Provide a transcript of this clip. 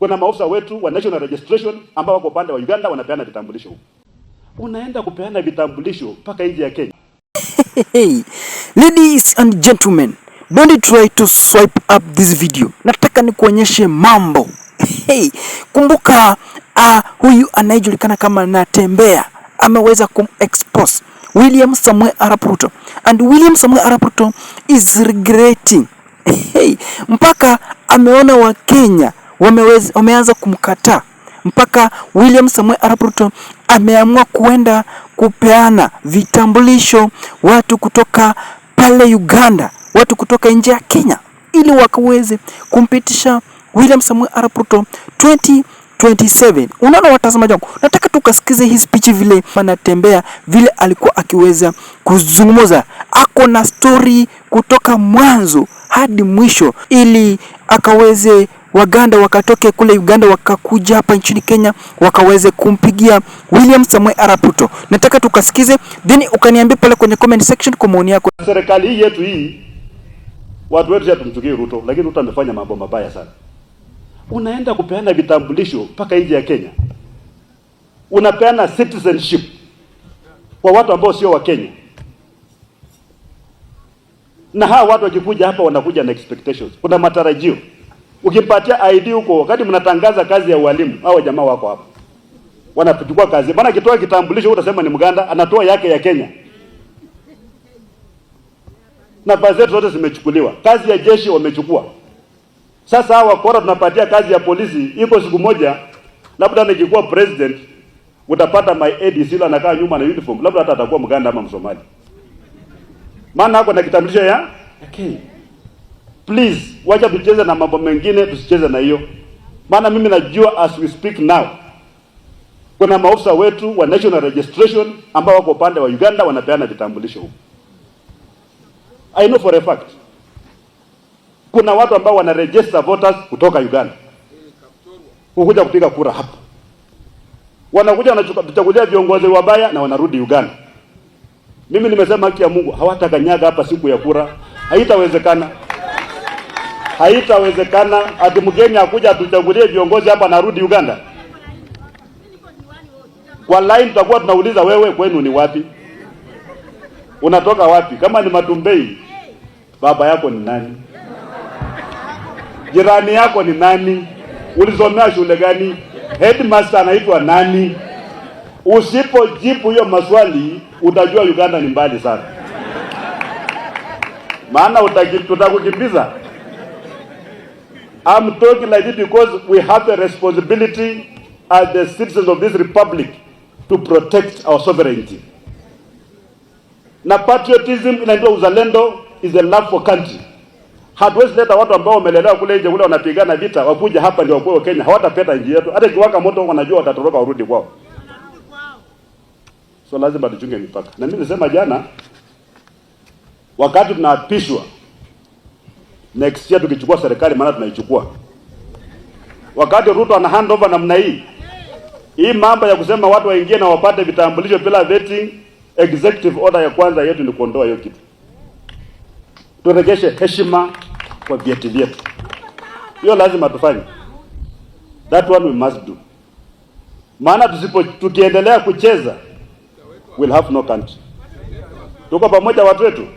Kuna maofisa wetu wa national registration ambao wako upande wa Uganda wanapeana vitambulisho huko. Unaenda kupeana vitambulisho mpaka nje ya Kenya. Hey, ladies and gentlemen, don't try to swipe up this video. Nataka nikuonyeshe mambo. Hey, kumbuka huyu anayejulikana kama Natembeya ameweza kumexpose William Samoei Arap Ruto, and William Samoei Arap Ruto is regretting. Hey, mpaka ameona Wakenya wameanza kumkataa mpaka William Samoei Arap Ruto ameamua kuenda kupeana vitambulisho watu kutoka pale Uganda, watu kutoka nje ya Kenya, ili wakaweze kumpitisha William Samoei Arap Ruto 2027. Unaona watazamaji wangu, nataka tukasikize hii speech vile anatembea, vile alikuwa akiweza kuzungumza, ako na story kutoka mwanzo hadi mwisho, ili akaweze Waganda wakatoke kule Uganda wakakuja hapa nchini Kenya wakaweze kumpigia William Samoei Arap Ruto. Nataka tukasikize, then ukaniambia pale kwenye comment section kwa maoni yako. Serikali hii yetu hii, watu wetu hatumchukii Ruto, lakini Ruto amefanya mambo mabaya sana. Unaenda kupeana vitambulisho mpaka nje ya Kenya, unapeana citizenship kwa watu ambao sio wa Kenya, na hawa watu wakikuja hapa wanakuja na expectations, kuna matarajio. Ukimpatia ID huko, wakati mnatangaza kazi ya ualimu, hao jamaa wako hapa wanachukua kazi. Maana akitoa kitambulisho utasema ni Mganda, anatoa yake ya Kenya. Nafasi zetu zote zimechukuliwa, kazi ya jeshi wamechukua. Sasa hawa wakora tunapatia kazi ya polisi. Iko siku moja, labda nikikuwa president, utapata my ADC yule anakaa nyuma na uniform, labda hata atakuwa Mganda ama Msomali, maana ako na kitambulisho ya Kenya. Please, wacha tucheze na mambo mengine, tusicheze na hiyo. Maana mimi najua as we speak now kuna maofisa wetu wa national registration ambao wako upande wa Uganda wanapeana vitambulisho huko. I know for a fact kuna watu ambao wana register voters kutoka Uganda kukuja kupiga kura hapa, wanakuja wanachagulia viongozi wabaya na wanarudi Uganda. Mimi nimesema haki ya Mungu, hawatakanyaga hapa siku ya kura, haitawezekana, haitawezekana ati mgeni akuja atuchagulie viongozi hapa narudi Uganda. Kwa line tutakuwa tunauliza wewe, kwenu ni wapi? Unatoka wapi? Kama ni Matumbei, baba yako ni nani? Jirani yako ni nani? Ulisomea shule gani? Headmaster anaitwa nani? Usipojibu hiyo maswali utajua Uganda ni mbali sana, maana tutakukimbiza. I'm talking like this because we have a responsibility as the citizens of this republic to protect our sovereignty. Na patriotism inaitwa uzalendo, is a love for country. Hatuwezi leta watu ambao wamelelewa kule nje kule wanapigana vita wakuja hapa ndio wakuwe Kenya, hawatapenda nchi yetu. Hata ikiwaka moto wanajua watatoroka warudi kwao. So lazima tuchunge mipaka. Na mimi nilisema jana, wakati tunaapishwa next year tukichukua serikali, maana tunaichukua, wakati Ruto ana hand over namna hii, hii mambo ya kusema watu waingie na wapate vitambulisho bila vetting, executive order ya kwanza yetu ni kuondoa hiyo kitu, turejeshe heshima kwa vyeti vyetu. Hiyo lazima tufanye, that one we must do, maana tusipo, tukiendelea kucheza we'll have no country. Tuko pamoja watu wetu?